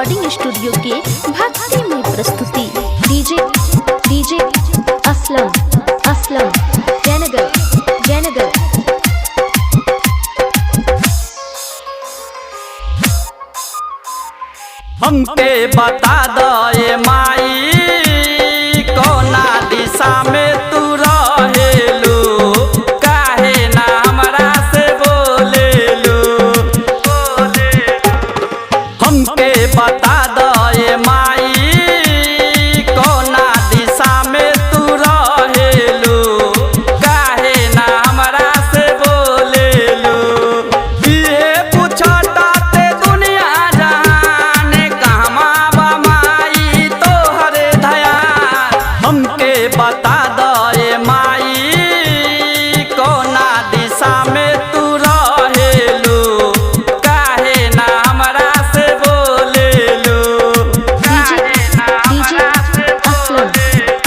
Recording studio के भक्ति में प्रस्तुति। DJ DJ Aslam Aslam Jaynagar Jaynagar. हमके बता दे माई, कौना दिशा में तू रहेलू, काहे ना हमरा से बोलेलू। हमके बता दे माई, कौना दिशा में तू रहेलू, काहे ना हमरा से बोलेलू। ये पूछता ते दुनिया जहान, कहवा बा माई तोहर धयान। हमके बता दे माई, कौना दिशा में तू रहेलू, काहे ना हमरा से बोलेलू। DJ DJ Aslam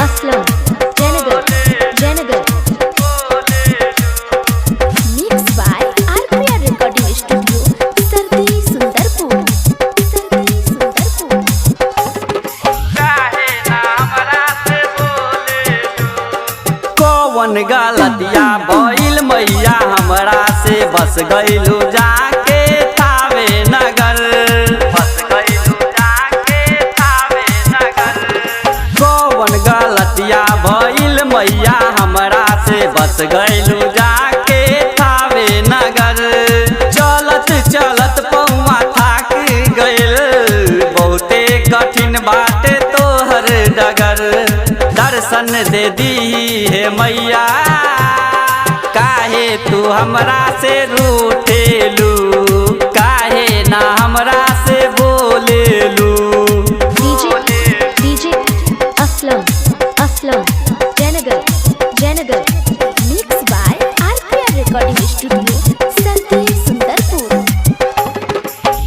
Aslam Jaynagar Jaynagar. Mix by RPR recording studio, Sardi Sundarpur, Sardi Sundarpur. काहे ना हमरा से बोलेलू। कौन गलतिया भइल मैया हमरा से, बस गइलू जाके थावे नगर, बस गइलू जाके थावे नगर। कौन गलतिया भइल मैया हमरा से, बस गइलू जाके थावे नगर। चलत चलत पौआ थाक गइल, बहुते कठिन बाटे तोहर डगर। दर्शन दे दी हे मैया, काहे तू हमरा से रूठेलू, काहे ना हमरा से बोलेलू। DJ DJ Aslam Aslam Jaynagar Jaynagar. Mix by RPR recording studio, Sardi Sundarpur.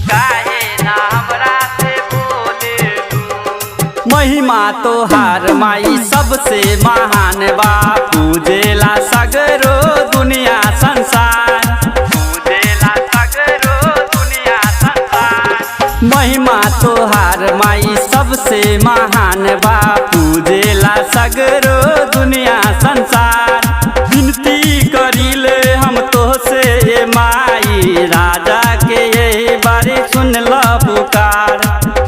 काहे ना हमरा से बोलेलू। महिमा तोहार माई सबसे महान बा, पूजेला सगरो दुनिया संसार, पूजेला सगरो दुनिया संसार। महिमा तोहार माई सबसे महान बा, पूजेला सगरो दुनिया संसार। विनती करीले हम तोहसे ए माई, राजा के यही बारे सुन ल पुकार।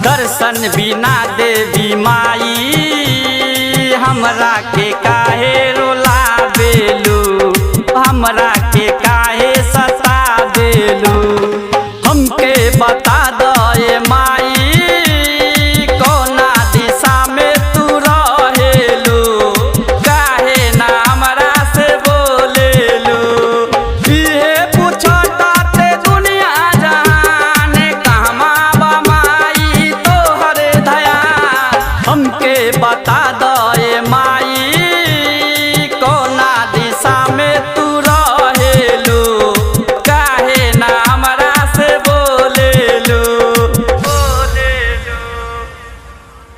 दर्शन बिना देवी माई हमरा के